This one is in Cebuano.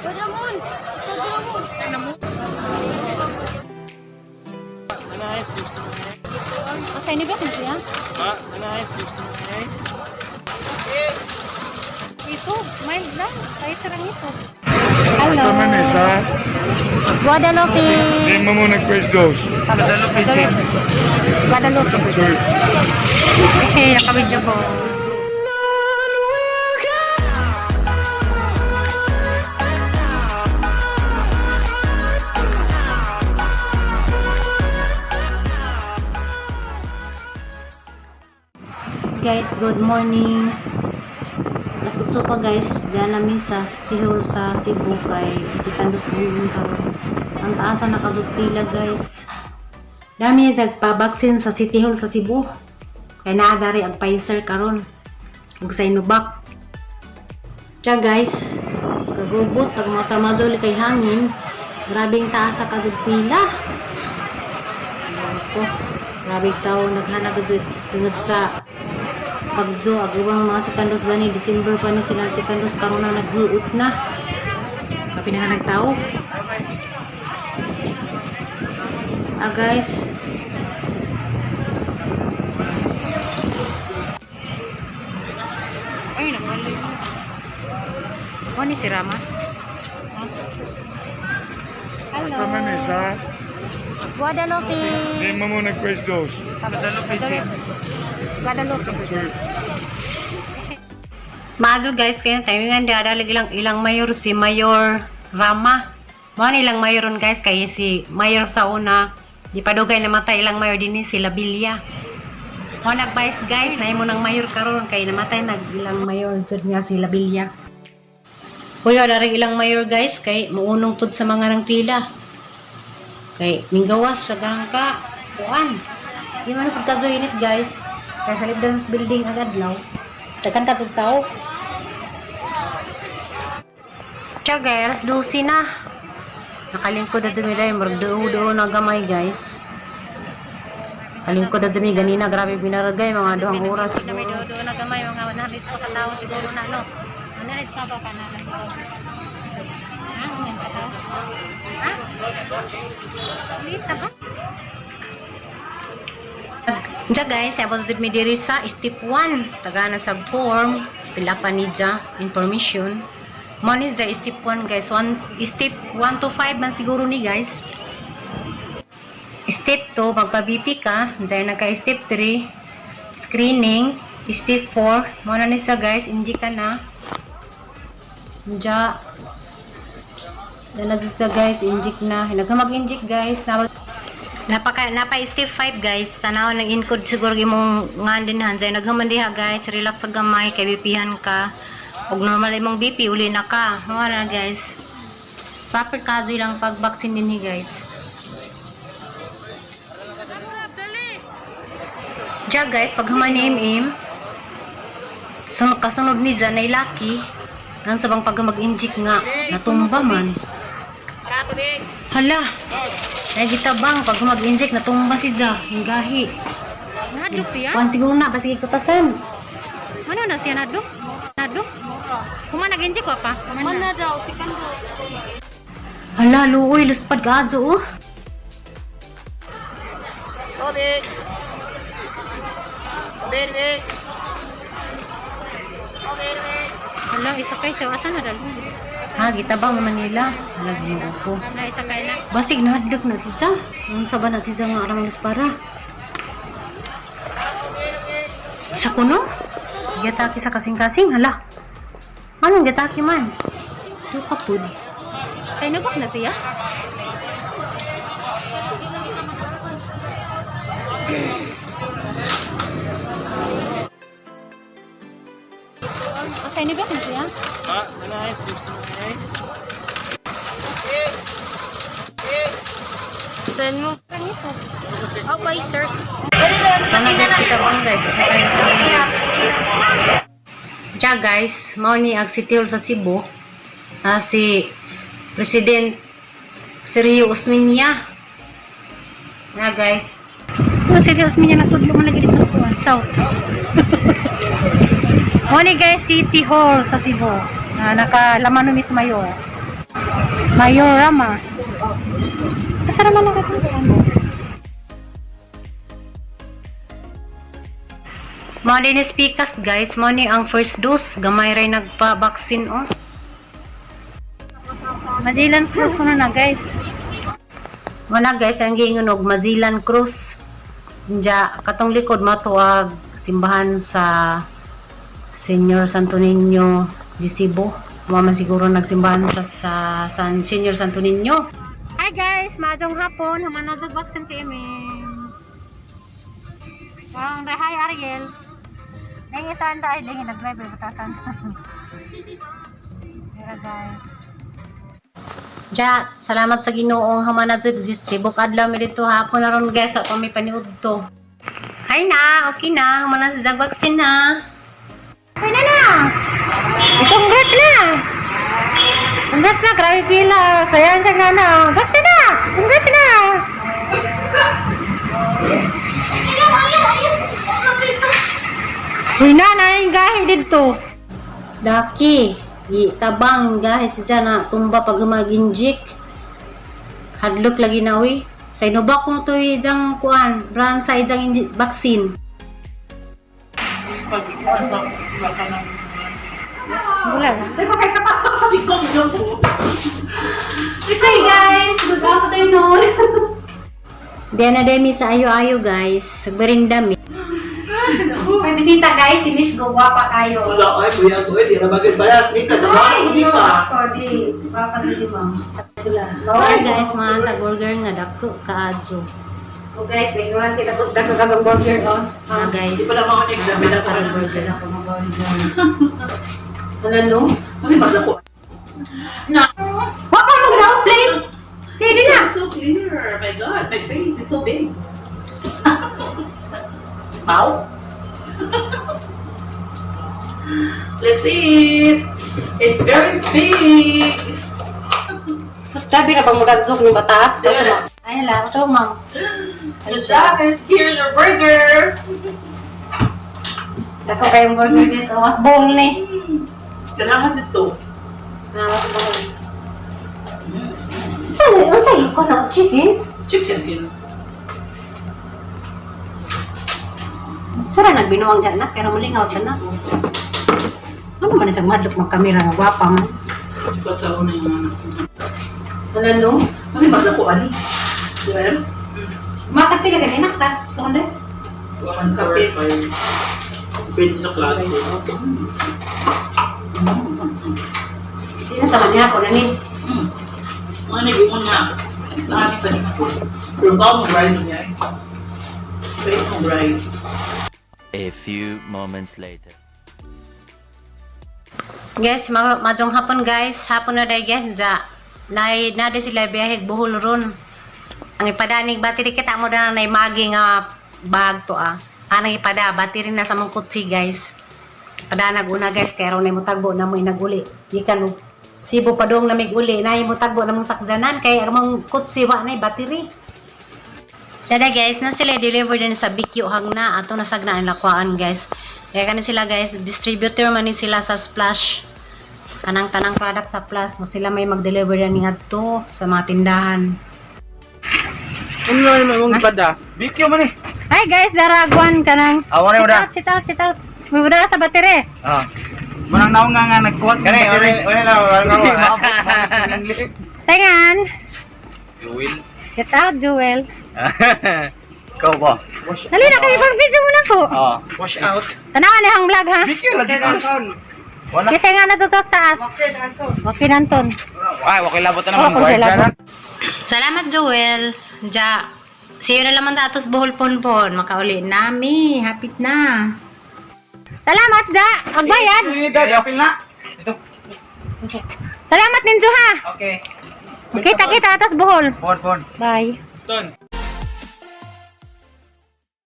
Ramon! Ramon! Asa ini ba siya? Isog, mild lang. Kaya sarang isog. Hello. Sa Manila, Guadalupe. hindi mo mo nag-first dose. Guadalupe. Guadalupe. Sorry. Okay, nakabidyo ko. Guys, good morning. Alas 8 pa guys, diyan namin sa City Hall sa Cebu kay si Kandos na yun karon. Ang taas na nakasud pila guys. Dami nagpa-vaccine sa City Hall sa Cebu. Kay naa dari ang Pfizer karon ug Sinovac. Tiya guys, kagubot pag matamazol kay hangin. Grabing taas sa kasud pila. Ako, grabing tao naghanag jud tungod sa pagzo ag ubang mga sikandos gani December pa ni sila sikandos karon na naghuot na kapinahan nagtao ah guys. Ay, nagwalay. Mo ni si Rama. Hello. Sa Manila, Guadalupe. hindi mo mo nag-first dose. Guadalupe. Guadalupe. Sorry. Maazo guys kaya timingan di lagi ilang ilang mayor si Mayor Rama. Mo ni ilang mayor ron guys kay si mayor sa una di padugay namatay ilang mayor dinhi si Labilia. Mo nag-vice guys na imo nang mayor karon kay namatay nag ilang mayor jud nga si Labilia. Kuya dari ilang mayor guys kay muunong pud sa mga nang pila. Kay minggawas sa garang ka kuan. Di man pagkazo init guys. Kay sa Libdance building ang adlaw. Daghan ka jud tao. Tiya guys, alas 12 na. Nakalingkod na dyan nila, murag duo-duo na gamay guys. Kalingkod na dyan ganina, grabe binaragay, mga 2 oras. Na may dodo na gamay mga 100 pa katao siguro na no. 100 pa ba kana lang? Ha? Ilan katao? Ha? Lita ba? Diya guys, abot dito mi diri sa step 1. Taga na sa form, pila pa ni dya, information. Mo ni dya step 1 guys, step 1 to 5 man siguro ni guys. Step 2, magpa-BP ka. Diyan na ka step 3, screening. Step 4, mo na ni sa guys, inji ka na. Diya, dala sa guys, inject na. Naghamag-inject guys, na Napaka napa step 5 guys, tanaw nang encode siguro imong ngan din han jay naghaman diha guys, relax sa gamay kay BP-han ka. Og normal imong BP uli na ka. Mao na guys. Proper kazo ilang pag-vaccine dinhi guys. Diya guys, pag human ni MM, sunod kasunod ni Janay laki, nang sabang pag mag-inject nga, natumba man. Hala, nagitabang pag mag-inject, natumba si Ja, gahi. Nahadlok siya? Kuan siguro na, basig kutasan. Ano na siya nahadlok? Nahadlok? Kuma nag-inject ko pa? Man na daw si Kando. Hala, luoy, luspad ka adyo, oh. Hala, isa kay siya. Asa na dal? Ha, gitabang naman nila. Hala, ginoo ko. Na isa kay na. Basig nahadlok na si Ja. Unsa ba na si Ja nga arang luspara? Sa kuno? Gitaki sa kasing-kasing, hala. Anong gitaki man? Duka pud. Kay nabak na siya? Asa ini ba siya? Saan mo? Oh, Pfizer. Tana guys, kita bang guys, sasakay na sa ambulance. Diya guys, mao ni ag City Hall sa Cebu. Ah, si President Sergio Osmeña. Na guys, Oh, serious niya nasudlo man lagi dito sa South. Mao ni guys City Hall sa Cebu. Na nakalaman ni Miss Mayor. Mayor Rama. Asa naman ang katong? Mao din ni speakers, guys, mao ni ang first dose, gamay ray nagpa-vaccine oh. Magellan Cruz ko na na, guys. Wala guys, ang giingon og Magellan Cruz. Diya, katong likod matuag simbahan sa Senyor Santo Niño de Cebu. Mao man siguro nagsimbahan sa San Senyor Santo Niño. Hi guys, maayong hapon. Human na vaccine si Emim. Ang hi Ariel. Nang isa anda ay lingin nag-drive ay butasan. Pero guys. Ja, salamat sa Ginoong human na jud tibok adlaw mi dito hapon na ron guys, sa pa mi paniudto. Hi na, okay na, human na si Jag vaccine na. Okay na na. Congrats na. Congrats na, grabe pila. Sayan siya na na. Vaccine na. Congrats na. Uy na, na yung gahi dito. Daki, tabang gahi si na tumba pag humaginjik. Hadlok lagi na uy. Sa inuba ko to ijang kuan, brand sa ijang vaccine. Wala na. Hi guys, good afternoon. Diyan na demi sa ayo-ayo guys, sagbarindami. May bisita guys, si Miss Go, gwapa kayo. Wala ay kuya ko di ra bagay balas ni ka Ay, ni ka. ko, di, gwapa si ma'am. Sila. Hi guys, mga tag-burger nga dako kaadyo. Oh guys, ignorante tapos dako ka sa burger oh. Mga guys, Di pala ako na-examine mga ako. tag-burger ako burger. Ano no? Ano ba ako? Na. Wa pa mo ginawa plate. Kaya di na. It's so clear. My God, my face is so big. Wow. Let's eat. It's very big. Sus, grabe na pang murag-zok ng bata. Ay, hala, ito ma'am. Guys, here's your burger. Dako kayong burger guys. Oh, mas buong ni. Kailangan dito. Ah, mas buong. Saan, ang sa'yo ko na chicken? Chicken kin. Sara nagbinuang dyan na, pero malingaw dyan na. Ano man isang madlok magkamera nga gwapa man. Sikat sa una yung anak ko. Ano no? Ano ba ako ani? Well, Makatpila ka din, nakta. 200? Kape. Pwede sa klase. Di na taman niya ako na ni. Mga nag-iwan nga. Marami pa rin ako. Pero bawal mo rice niya eh. Pwede mong rice. A few moments later. Guys, majong hapon guys. Hapon na day guys. Ja. Nay na di sila biyahe buhol ron. Ang ipadanig battery kita mo na nay magi nga bag to ah. Anang ipada battery na sa mong kutsi guys. Padanag una guys kay ron nay mutagbo na mo inaguli. Gikan og Cebu padung na mig uli nay mutagbo na mong sakdanan kay ang mong kutsi wa nay battery. Dada guys, na sila deliver din sa BQ hangna ato nasagna ang lakwaan guys. Kaya kanin sila guys, distributor man ni sila sa Splash. Kanang tanang product sa Plus mo sila may mag-deliver din ngadto sa mga tindahan. Ano na yung mong bada? Bikyo man eh. Hi guys, daragwan ka nang. Ah, wala, wala. Sit out, sit out, sit out. May wala sa battery. Ah. Manang naong nga nga nagkuha sa Kani, battery. wala lang, wala lang. Sayangan. Jewel. Get out, Jewel. Ikaw ba? Dali na kayo, pag-video muna ko. Ah. Wash out. Tanawan ni ang vlog ha. Bikyo lagi Wala. Kasi nga natuto sa taas. Okay, Anton. Ay, okay labot na Oh, naman. okay Guard labot. na. Salamat Joel. Ja. See you na naman atos buhol ponpon. Makauli nami. Hapit na. Salamat, Ja. Agbayad. Dad, na. Ito. Salamat ninyo ha. Okay. Kita kita atas buhol. Pon, pon. Bye. Ton.